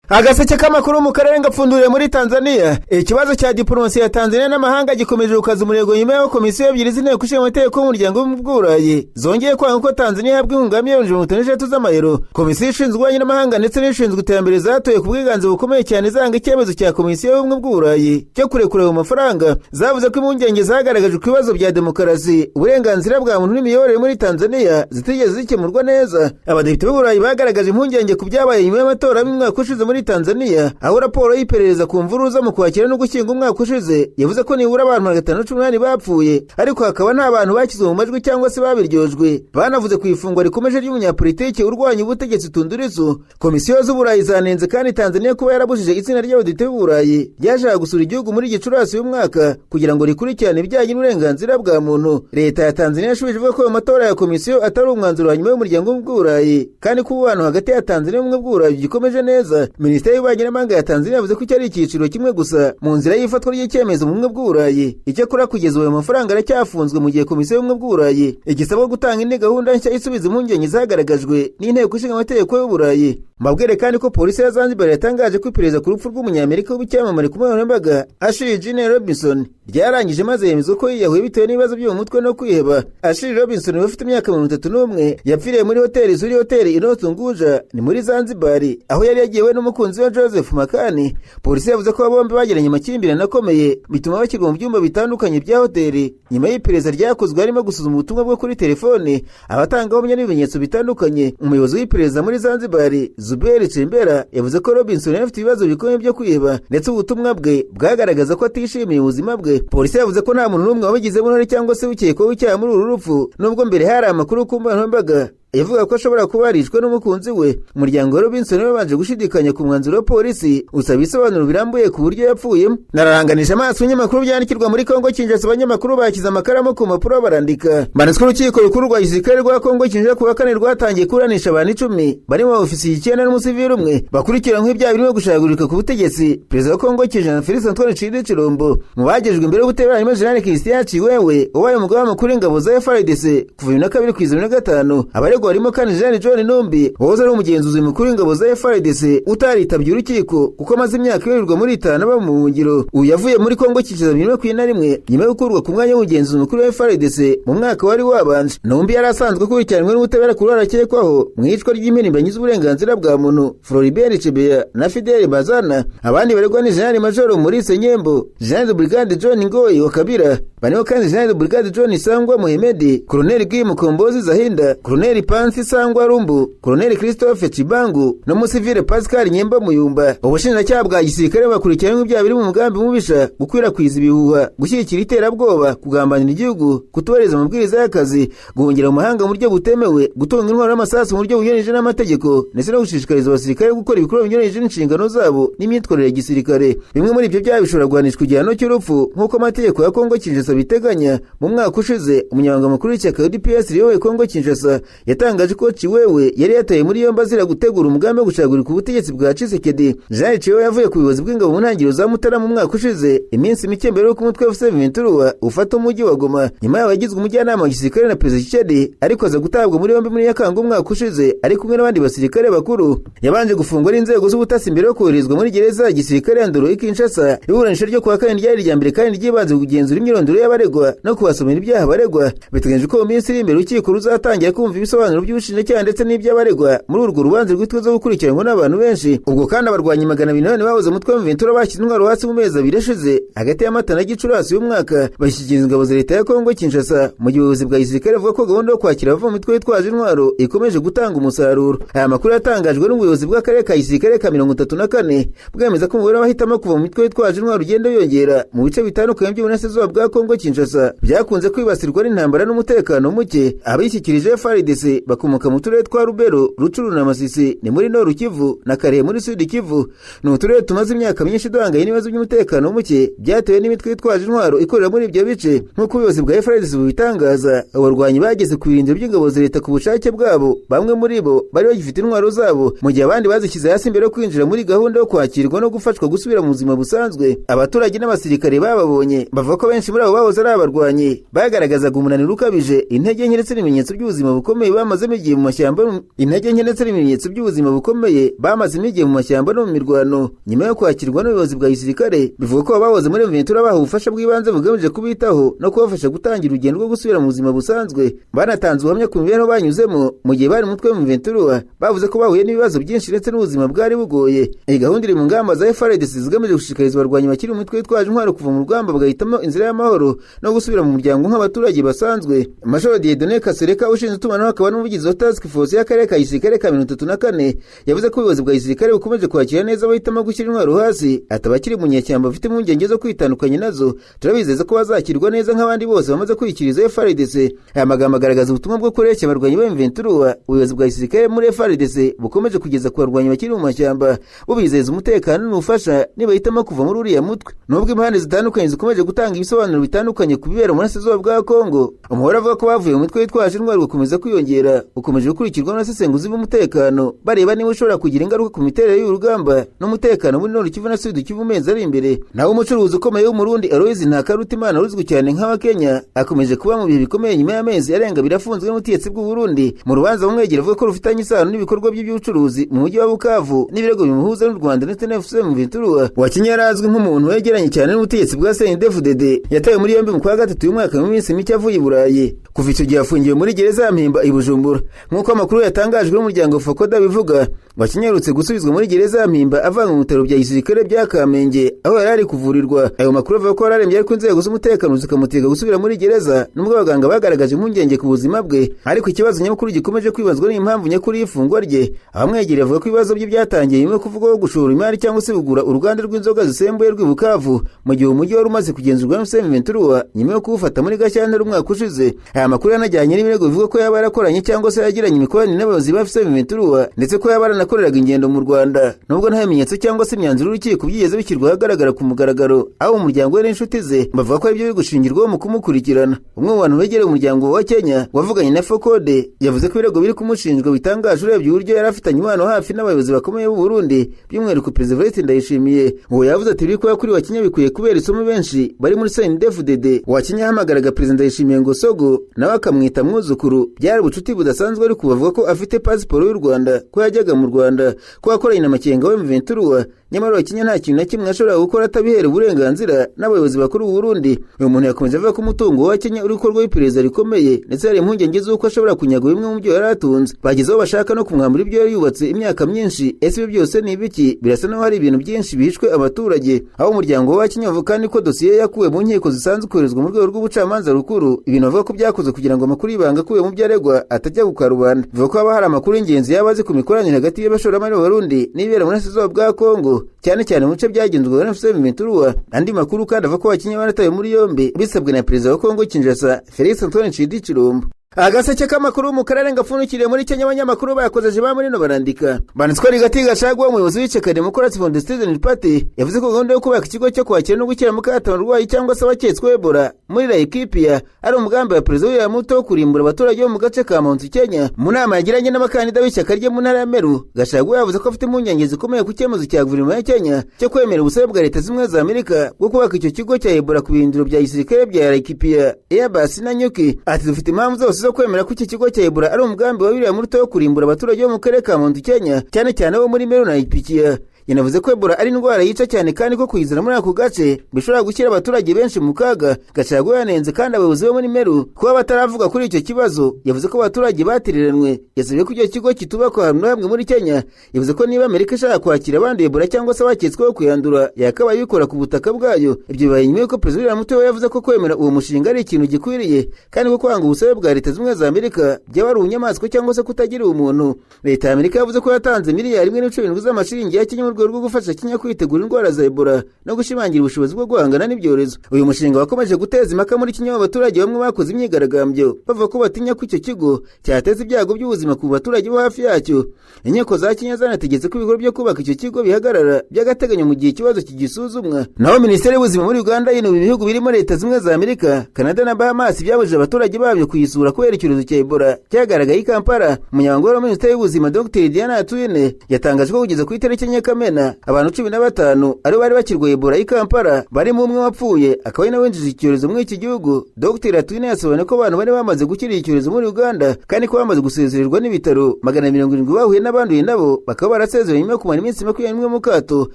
Agaseke k'amakuru mu karere gapfunduriye muri Tanzania. Ikibazo cya diporomasi ya Tanzania n'amahanga gikomeje gukaza umurego nyuma y'aho komisiyo ebyiri z'inteko ishinga amategeko y'umuryango w'uburayi zongeye kwanga ko Tanzania ihabwa inkunga ya miliyoni 53 z'amayero. Komisiyo ishinzwe ububanyi n'amahanga ndetse n'ishinzwe iterambere zatoye ku bwiganze bukomeye cyane zanga icyemezo cya Komisiyo y'Ubumwe bw'Uburayi cyo kurekura ayo mafaranga. Zavuze ko impungenge zagaragajwe ku bibazo bya demokarasi, uburenganzira bwa muntu n'imiyoborere muri Tanzania zitigeze zikemurwa neza. Abadepite b'Uburayi bagaragaje impungenge ku byabaye nyuma y'amatora y'umwaka ushize muri Tanzania, aho raporo y'iperereza ku mvururu zo mu Kwakira no Gushyingo umwaka ushize yavuze ko nibura abantu 518 bapfuye, ariko hakaba nta bantu bashyizwe mu majwi cyangwa se babiryojwe. Banavuze ku ifungwa rikomeje ry'umunyapolitiki urwanya ubutegetsi Tundu Lissu. Komisiyo z'Uburayi zanenze kandi Tanzania kuba yarabujije itsinda ry'abadepite b'Uburayi ryashaka gusura igihugu muri Gicurasi y'umwaka kugira ngo rikurikirane ibijyanye n'uburenganzira bwa muntu. Leta ya Tanzania yashubije ivuga ko ayo matora ya komisiyo atari umwanzuro wa nyuma y'umuryango w'Uburayi, kandi ko umubano hagati ya Tanzania n'Ubumwe bw'Uburayi gikomeje neza. Minisiteri y'Ububanyi n'Amahanga ya Tanzania yavuze ko icyo ari icyiciro kimwe gusa mu nzira y'ifatwa ry'icyemezo mu Bumwe bw'Uburayi. Icyakora kugeza ubu ayo mafaranga aracyafunzwe, mu gihe Komisiyo y'Ubumwe bw'Uburayi igisabwa gutanga indi gahunda nshya isubiza impungenge zagaragajwe n'inteko ishinga amategeko y'Uburayi. Mbabwire kandi ko polisi ya Zanzibar yatangaje ko iperereza ku rupfu rw'umunyamerika w'icyamamare ku mbuga Ashley Jane Robinson ryarangije, maze yemezwa ko yiyahuye bitewe n'ibibazo byo mu mutwe no kwiheba. Ashley Robinson ufite imyaka 31 yapfiriye muri hoteli Zuri Hoteli i North Unguja, ni muri Zanzibar, aho yari yagiye we n'umukunzi we Joseph Makani. Polisi yavuze ko bombi bagiranye amakimbirane akomeye, bituma bashyirwa mu byumba bitandukanye bya hoteli. Nyuma y'iperereza ryakozwe harimo gusuzuma ubutumwa bwo kuri telefone, abatangabuhamya n'ibimenyetso bitandukanye, umuyobozi w'iperereza muri Zanzibar Zuberi Chembera yavuze ko Robinson yari afite ibibazo bikomeye byo kwiheba, ndetse ubutumwa bwe bwagaragaza ko atishimiye ubuzima bwe. Polisi yavuze ko nta muntu n'umwe wabigizemo uruhare cyangwa se ukekwaho icyaha muri uru rupfu, nubwo mbere hari amakuru ku mbuga nkoranyambaga yavuga ko ashobora kuba yarishwe n'umukunzi we. Umuryango wa Robinson wabanje gushidikanya ku mwanzuro wa polisi, usaba ibisobanuro birambuye ku buryo yapfuyemo. Nararanganije amaso ibinyamakuru byandikirwa muri Kongo Kinshasa. Abanyamakuru bashyize amakaramu ku mpapuro barandika. Banditswe urukiko rukuru rwa gisirikare rwa Kongo Kinshasa ku wa kane rwatangiye kuburanisha abantu 10 barimo abofisiye 9 n'umusivili umwe bakurikiranyweho ibyaha birimo gushagurika ku butegetsi perezida wa Kongo Kinshasa Felix Antoine Tshisekedi Tshilombo. Mu bagejejwe imbere y'ubutabera harimo Jenerali Christian Tshiwewe wabaye umugaba mukuru w'ingabo za FARDC kuva 2002 kugeza 2005. Abaregwa harimo kandi Jean John Numbi wahoze ari umugenzuzi mukuru w'ingabo za FARDC utaritabye urukiko kuko amaze imyaka ibarirwa muri 5 aba mu buhungiro. Uyu yavuye muri Kongo Kinshasa 2021 nyuma yo gukurwa ku mwanya w'umugenzuzi mukuru wa FARDC mu mwaka wari wabanje. Numbi yari asanzwe akurikiranwe n'ubutabera ku ruhare akekwaho mu iyicwa ry'impirimbanyi z'uburenganzira bwa muntu Floribert Chebeya na Fidel Bazana. Abandi baregwa ni Jenerali Major Maurice Nyembo, Jenerali de Brigade John Ngoyi wa Kabila, barimo kandi Jenerali de Brigade John Sangwa Muhemedi, Colonel Guy Mukombozi Zahinda, Colonel Pansi Sangwa Rumbu, Colonel Christophe Chibangu n'umusivile Pascal Nyemba Muyumba. Ubushinjacyaha bwa gisirikare bakurikiranyweho ibyaha biri mu mugambi mubisha, gukwirakwiza ibihuha, gushyigikira iterabwoba, kugambanira igihugu, kutubahiriza amabwiriza y'akazi, guhungira mu mahanga mu buryo butemewe, gutunga intwaro n'amasasu mu buryo bunyuranyije n'amategeko, ndetse no gushishikariza abasirikare gukora ibikorwa binyuranyije n'inshingano zabo n'imyitwarire ya gisirikare. Bimwe muri ibyo byaha bishobora guhanishwa igihano cy'urupfu nk'uko amategeko ya Kongo Kinshasa biteganya. Mu mwaka ushize umunyamabanga mukuru w'ishyaka UDPS riyoboye Kongo Kinshasa yatangaje ko Tshiwewe yari yataye muri yombi azira gutegura umugambi wo gushagurika ubutegetsi bwa Tshisekedi. Jean Tshiwewe yavuye ku buyobozi bw'ingabo mu ntangiriro za Mutarama mu mwaka ushize, iminsi mike mbere y'uko umutwe wa AFC M23 ufata umujyi wa Goma. Nyuma yaho yagizwe umujyanama wa gisirikare na Perezida Tshisekedi, ariko aza gutabwa muri yombi muri Nyakanga umwaka ushize ari kumwe n'abandi basirikare bakuru. Yabanje gufungwa n'inzego z'ubutasi mbere yo koherezwa muri gereza ya gisirikare ya Ndolo i Kinshasa. Iburanisha ryo kuwa kane ryari irya mbere kandi ryibanze ku kugenzura imyirondoro y'abaregwa no kubasomera ibyaha baregwa. Biteganyijwe ko mu minsi iri imbere urukiko ruzatangira kumva ibisobanuro by'ubushinjacyaha ndetse n'iby'abaregwa muri urwo rubanza rwitwa gukurikiranwa n'abantu benshi. Ubwo kandi abarwanyi 208 bahoze umutwe wa M23 bashyize intwaro hasi mu mezi 2 ashize hagati ya Mata na Gicurasi y'umwaka, bashyikiriza ingabo za leta ya Kongo Kinshasa, mu gihe ubuyobozi bwa gisirikare buvuga ko gahunda yo kwakira abava mu mitwe yitwaje intwaro ikomeje gutanga umusaruro. Aya makuru yatangajwe n'ubuyobozi bw'akarere ka gisirikare ka 34, bwemeza ko umubare w'abahitamo kuva mu mitwe yitwaje intwaro ugenda wiyongera mu bice bitandukanye by'uburasirazuba bwa Kongo Kinshasa byakunze kwibasirwa n'intambara n'umutekano muke. Abishyikirije FARDC bakomoka mu turere twa Rubero, Rucuru na Masisi ni muri Nord Kivu na Karehe muri Sud Kivu. Ni uturere tumaze imyaka myinshi duhanganye n'ibibazo by'umutekano muke byatewe n'imitwe yitwaje intwaro ikorera muri ibyo bice. Nk'uko ubuyobozi bwa FARDC bubitangaza, abarwanyi bageze ku birindiro by'ingabo za leta ku bushake bwabo. Bamwe muri bo bari bagifite intwaro zabo, mu gihe abandi bazishyize hasi mbere yo kwinjira muri gahunda yo kwakirwa no gufashwa gusubira mu buzima busanzwe. Abaturage n'abasirikare bababonye bavuga ko benshi muri abo bahoze ari abarwanyi bagaragazaga umunaniro ukabije, intege nke ndetse n'ibimenyetso by'ubuzima bukomeye bamazemo igihe mu mashyamba, intege nke ndetse n'ibimenyetso by'ubuzima bukomeye bamazemo igihe mu mashyamba no mu mirwano. Nyuma yo kwakirwa n'ubuyobozi bwa gisirikare, bivuga ko abahoze muri M23 bahawe ubufasha bw'ibanze bugamije kubitaho no kubafasha gutangira urugendo rwo gusubira mu buzima busanzwe. Banatanze ubuhamya ku mibereho banyuzemo mu gihe bari mu mutwe M23, bavuze ko bahuye n'ibibazo byinshi ndetse n'ubuzima bwari bugoye. Iyi gahunda iri mu ngamba za FARDC zigamije gushishikariza abarwanyi bakiri mu mitwe yitwaje intwaro kuva mu rugamba bagahitamo inzira y'amahoro no gusubira mu muryango nk'abaturage basanzwe. Major Dieudonné Kasereka, ushinzwe itumanaho akaba n'umuvugizi wa Task Force y'akarere ka gisirikare ka 34, yavuze ko ubuyobozi bwa gisirikare bukomeje kwakira neza abahitamo gushyira intwaro hasi. Ati: "Abakiri mu nyeshyamba bafite impungenge zo kwitandukanya nazo, turabizeza ko bazakirwa neza nk'abandi bose bamaze kwikiriza FARDC." Aya magambo agaragaza ubutumwa bwo kureshya abarwanyi ba M23 ubuyobozi bwa gisirikare muri FARDC bukomeje kugeza ku barwanyi bakiri mu mashyamba, bubizeza umutekano n'ubufasha nibahitamo kuva muri uriya mutwe. Nubwo impande zitandukanye zikomeje gutanga ibisobanuro bitandukanye ku bibera mu burasirazuba bwa Kongo, umuhora avuga ko bavuye mu mitwe yitwaje intwaro gukomeza kwiyongera ukomeje gukurikirwa n'abasesenguzi b'umutekano, bareba niba ushobora kugira ingaruka ku miterere y'urugamba n'umutekano muri Nord Kivu na Sud Kivu mezi ari imbere. Naho umucuruzi ukomeye w'Umurundi Aloys Ntakarutimana, uzwi cyane nk'awa Kenya, akomeje kuba mu bihe bikomeye nyuma y'amezi arenga birafunzwe n'ubutegetsi bw'u Burundi mu rubanza bumwegera avuga ko rufitanye isano n'ibikorwa by'ubucuruzi mu mujyi wa Bukavu n'ibirego bimuhuza n'u Rwanda ndetse na AFC M23. Wa Kenya yari azwi nk'umuntu wegeranye cyane n'ubutegetsi bwa CNDD-FDD. Yatawe muri yombi mu kwa gatatu y'umwaka, mu minsi mike avuye i Burayi. Kuva icyo gihe afungiwe muri gereza ya Mpimba i Bujumbura, nk'uko amakuru yatangajwe n'umuryango Fokoda bivuga. Wa Kenya aherutse gusubizwa muri gereza ya Mpimba avanywe mu bitaro bya gisirikare bya Kamenge aho yari ari kuvurirwa. Ayo makuru avuga ko yararembye, ariko inzego z'umutekano zikamutega gusubira muri gereza, nubwo abaganga bagaragaje impungenge ku buzima bwe. Ariko ikibazo nyamukuru gikomeje kwibazwa ni impamvu nyakuri y'ifungwa rye. Abamwegereye bavuga ko ibibazo bye byatangiye nyuma yo kuvugwaho gushora imari cyangwa se kugura uruganda rw'inzoga zisembuye rw'i Bukavu, mu gihe umujyi wari umaze kugenzurwa na M23 nyuma yo kuwufata muri Gashyantare umwaka ushize. Aya makuru yanajyanye n'ibirego bivuga ko yaba yarakoranye cyangwa se yagiranye imikoranire n'abayobozi ba M23, ndetse ko yaba yaranakoreraga ingendo mu Rwanda, nubwo nta bimenyetso cyangwa se imyanzuro y'urukiko byigeze bishyirwa ahagaragara ku mugaragaro. Aho umuryango we n'inshuti ze bavuga ko aribyo biri gushingirwaho mu kumukurikirana. Umwe mu bantu begereye umuryango wa Kenya wavuganye na Fokode yavuze ko ibirego biri kumushinjwa bitangaje urebye uburyo yari afitanye umubano hafi n'abayobozi bakomeye b'u Burundi, by'umwihariko Perezida Evariste Ndayishimiye. Uwo yavuze ati: "Biri kuba kuri wa Kenya bikwiye kubera isomo benshi bari muri CNDD-FDD." Wa Kenya yahamagaraga Perezida Ndayishimiye ngo Sogo, nawe akamwita mwuzukuru. Byari ubucuti budasanzwe, ariko bavuga ko afite pasiporo y'u Rwanda, ko yajyaga mu Rwanda, ko yakoranye na Makenga wa M23. Nyamara wa Kenya nta kintu na kimwe ashobora gukora atabihera uburenganzira n'abayobozi bakuru b'u Burundi. Uyu muntu yakomeje avuga ko umutungo wa Kenya uri gukorwaho iperereza rikomeye, ndetse hari impungenge z'uko ashobora kunyagwa bimwe mu byo yari atunze, bageze aho bashaka no kumwambura ibyo yari yubatse imyaka myinshi. Ese ibi byose ni ibiki? Birasa naho hari ibintu byinshi bihishwe abaturage. Aho umuryango wa Kenya bavuga kandi ko dosiye yakuwe mu nkiko zisanzwe koherezwa mu rwego rw'ubucamanza rukuru, ibintu bavuga ko byakozwe kugira ngo amakuru y'ibanga akuwe mu byo aregwa atajya ku karubanda. Bivuga ko haba hari amakuru y'ingenzi yaba azi ku mikoranire hagati y'abashoramari b'Abarundi n'ibibera mu burasirazuba bwa Kongo, cyane cyane mu bice byagenzurwaga na AFC M23. Andi makuru kandi avuga ko Abakinnyi baratawe muri yombi bisabwe na Perezida wa Kongo Kinshasa, Felix Antoine Tshisekedi Tshilombo. Agaseke k'amakuru mu karere gapfundikiriye muri Kenya, abanyamakuru bayakozeje ba muri no barandika banditswe. Rigathi Gachagua, umuyobozi w'ishyaka Democratic for the Citizen Party, yavuze ko gahunda yo kubaka ikigo cyo kwakira no gushyira mu kato abarwayi cyangwa se abaketsweho Ebola muri Laikipia ari umugambi wa Perezida William Ruto wo kurimbura abaturage bo mu gace ka Mount Kenya. Mu nama yagiranye n'abakandida b'ishyaka rye mu ntara ya Meru, Gachagua yavuze ko afite impungenge zikomeye ku cyemezo cya guverinoma ya Kenya cyo kwemera ubusabe bwa Leta Zimwe za Amerika bwo kubaka icyo kigo cya Ebola ku birindiro bya gisirikare bya Laikipia, Airbus na Nyuki. Ati: "Dufite impamvu zose zo kwemera ko iki kigo cya Ebola ari umugambi wa William Ruto wo kurimbura abaturage bo mu karere ka Mount Kenya, cyane cyane bo muri Meru na Laikipia." Yanavuze ko Ebola ari indwara yica cyane, kandi ko kuyizana muri ako gace bishobora gushyira abaturage benshi mu kaga. Gachagua yanenze kandi abayobozi bo muri Meru kuba bataravuga kuri icyo kibazo. Yavuze ko abaturage batereranwe. Yasabye ko icyo kigo kitubakwa ahantu hamwe muri Kenya. Yavuze ko niba Amerika ishaka kwakira abanduye Ebola cyangwa se abaketsweho kuyandura, yakabaye ibikora ku butaka bwayo. Ibyo bibaye nyuma y'uko Perezida William Ruto yavuze ko kwemera uwo mushinga ari ikintu gikwiriye, kandi ko kwanga ubusabe bwa Leta Zimwe za Amerika byaba ari ubunyamaswa cyangwa se kutagira ubumuntu. Leta ya Amerika yavuze ko yatanze miliyari 1.7 z'amashiringi ya Kenya mu rwego rwo gufasha Kenya kwitegura indwara za Ebola no gushimangira ubushobozi bwo guhangana n'ibyorezo. Uyu mushinga wakomeje guteza impaka muri Kenya. Abaturage bamwe bakoze imyigaragambyo bavuga ko batinya ko icyo kigo cyateza ibyago by'ubuzima ku baturage bo hafi yacyo. Inkiko za Kenya zanategetse ko ibikorwa byo kubaka icyo kigo bihagarara by'agateganyo mu gihe ikibazo kigisuzumwa. Naho Minisiteri y'Ubuzima muri Uganda yinuba ibihugu birimo Leta Zimwe za Amerika, Canada na Bahamas byabujije abaturage babyo kuyisura kubera icyorezo cya Ebola cyagaragaye i Kampala. Umunyamabanga wa Minisiteri y'Ubuzima, Dr Diana Atwine, yatangaje ko kugeza ku itariki 4 Kamena Kamena abantu 15 aribo bari bakirwaye Ebola y'i Kampala, barimo umwe wapfuye akaba ari nawe winjije icyorezo muri iki gihugu. Dr Atwine yasobanuye ko abantu bari bamaze gukira iki cyorezo muri Uganda kandi ko bamaze gusezererwa n'ibitaro. 470 bahuye n'abanduye nabo bakaba barasezerewe nyuma yo kumara iminsi 21 mu kato,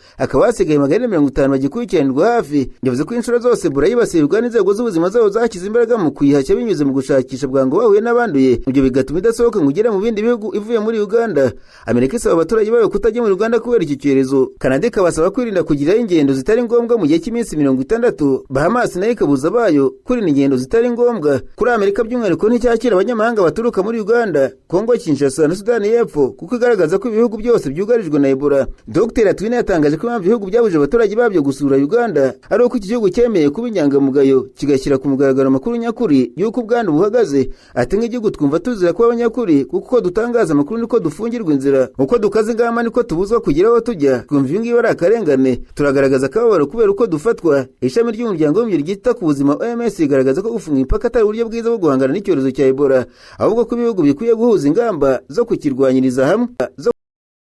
hakaba hasigaye 450 bagikurikiranirwa hafi. Yavuze ko inshuro zose Ebola yibasiye Uganda, inzego z'ubuzima zabo zashyize imbaraga mu kuyihashya binyuze mu gushakisha bwangu bahuye n'abanduye, ibyo bigatuma idasohoka ngo igere mu bindi bihugu ivuye muri Uganda. Amerika isaba abaturage bayo kutajya muri Uganda kubera iki cyorezo. Kanada ikabasaba kwirinda kugirayo ingendo zitari ngombwa mu gihe cy'iminsi 60. Bahamas nayo ikabuza abayo kwirinda ingendo zitari ngombwa. Kuri Amerika by'umwihariko, nticyakira abanyamahanga baturuka muri Uganda, Kongo Kinshasa na Sudani y'Epfo, kuko igaragaza ko ibihugu byose byugarijwe na Ebola. Dr Atwine yatangaje ko impamvu ibihugu byabujije abaturage babyo gusura Uganda ari uko iki gihugu cyemeye kuba inyangamugayo, kigashyira ku mugaragaro amakuru nyakuri y'uko ubwandu buhagaze. Ati: "Nk'igihugu twumva tuzira kuba abanyakuri, kuko uko dutangaza amakuru niko dufungirwa inzira, uko dukaza ingamba niko tubuzwa kugira aho tujya. Twumva ibi ngibi ari akarengane, turagaragaza akababaro kubera uko dufatwa." Ishami ry'Umuryango w'Abibumbye ryita ku buzima, OMS, rigaragaza ko gufunga imipaka atari uburyo bwiza bwo guhangana n'icyorezo cya Ebola, ahubwo ko ibihugu bikwiye guhuza ingamba zo kukirwanyiriza hamwe zo